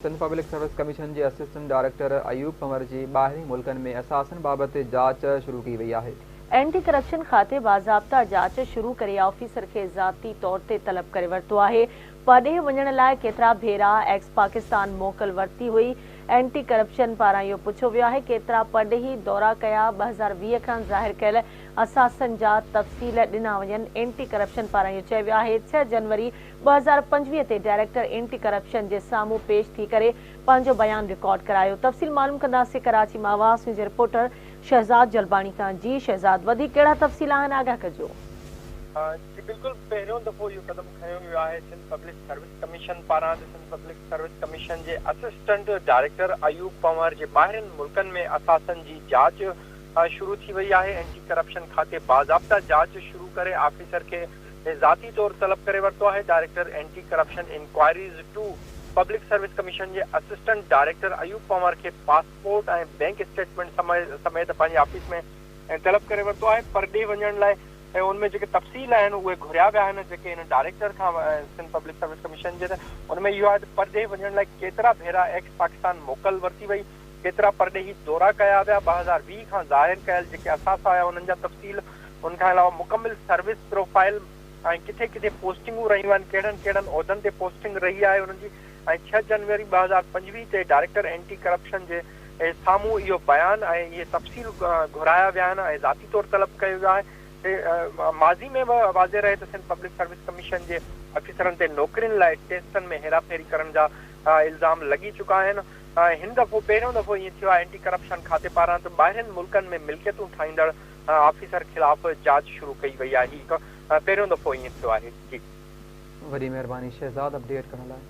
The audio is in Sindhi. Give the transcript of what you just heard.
سنڌ پبلڪ سروس ڪميشن جي اسسٽنٽ ڊائريڪٽر ايوب پنهور جي ٻاهرين ملڪن ۾ اثاثن بابت جاچ شروع ڪئي وئي آهي. اينٽي ڪرپشن کاتي باضابطا جاچ شروع ڪري آفيسر کي ذاتي طور تي طلب ڪري ورتو آهي. پرڏيهه وڃڻ لاء ڪيترا ڀيرا ايڪس پاڪستان موڪل ورتي هئي؟ اينٽي ڪرپشن پاران اهو پڇيو ويو آهي ڪيترا پرڏيهي دورا ڪيا، 2020 کان ظاهر ڪيل اثاثن جا تفصيل ڏنا وڃن. اينٽي ڪرپشن پاران اهو چيو ويو آهي 6 جنوري 2025 تي ڊائريڪٽر اينٽي ڪرپشن جي سامهون پيش ٿي ڪري پنهنجو بيان رڪارڊ ڪرايو. تفصيل معلوم ڪنداسين ڪراچي مان آواز نيوز جي رپورٽر شهزاد جلباڻي کان. جي شهزاد وڌيڪ ڪهڙا تفصيل آهن آگاهه ڪجو. جي بلڪل پهريون دفعو اهو قدم کنيو ويو آهي سنڌ پبلڪ سروس ڪميشن پاران ته سنڌ پبلڪ سروس ڪميشن جي اسسٽنٽ ڊائريڪٽر ايوب پنهور جي ٻاهرين ملڪن ۾ اثاثن جي جاچ شروع ٿي وئي آهي، اينٽي ڪرپشن کاتي باضابطا جاچ شروع ڪري آفيسر کي ذاتي طور طلب ڪري ورتو آهي، director anti corruption inquiries two public service commission جي اسسٽنٽ ڊائريڪٽر ايوب پنهور کي پاسپورٽ ۽ بئنڪ اسٽيٽمينٽ سميت پنهنجي آفيس ۾ طلب ڪري ورتو آهي، پرڏيهه وڃڻ لاء ۽ ان ۾ جيڪي تفصيل آهن اهي گهريا ويا آهن جيڪي هن ڊائريڪٽر کان سنڌ پبلڪ سروس ڪميشن جي ته ان ۾ اهو آهي ته پرڏيهه وڃڻ لاء ڪيترا ڀيرا ايڪس پاڪستان موڪل ورتي وئي، ڪيترا پرڏيهي دورا ڪيا ويا، 2020 کان ظاهر ڪيل جيڪي اثاثا هيا انهن جا تفصيل، ان کان علاوه مڪمل سروس پروفائيل ۽ ڪٿي ڪٿي پوسٽنگون رهيون آهن، ڪهڙن ڪهڙن عهدن تي پوسٽنگ رهي آهي انهن جي ۽ 6 جنوري 2025 تي ڊائريڪٽر اينٽي ڪرپشن جي سامهون اهو بيان ۽ اهي تفصيل گهرايا ويا آهن ۽ ذاتي طور طلب ڪيو ويو آهي. ماضي ۾ به واضح رهي ته سنڌ پبلڪ سروس ڪميشن جي آفيسرن تي نوڪرين لاء ٽيسٽن ۾ هيراڦيري ڪرڻ جا الزام لڳي چڪا آهن. هن دفعو پهريون دفعو ائين ٿيو آهي اينٽي ڪرپشن کاتي پاران ته ٻاهرين ملڪن ۾ ملڪيتون ٺاهيندڙ آفيسر خلاف جاچ شروع ڪئي وئي آهي. هي پهريون دفعو ائين ٿيو آهي. جي. وڏي مهرباني شهزاد اپڊيٽ ڪرڻ لاء.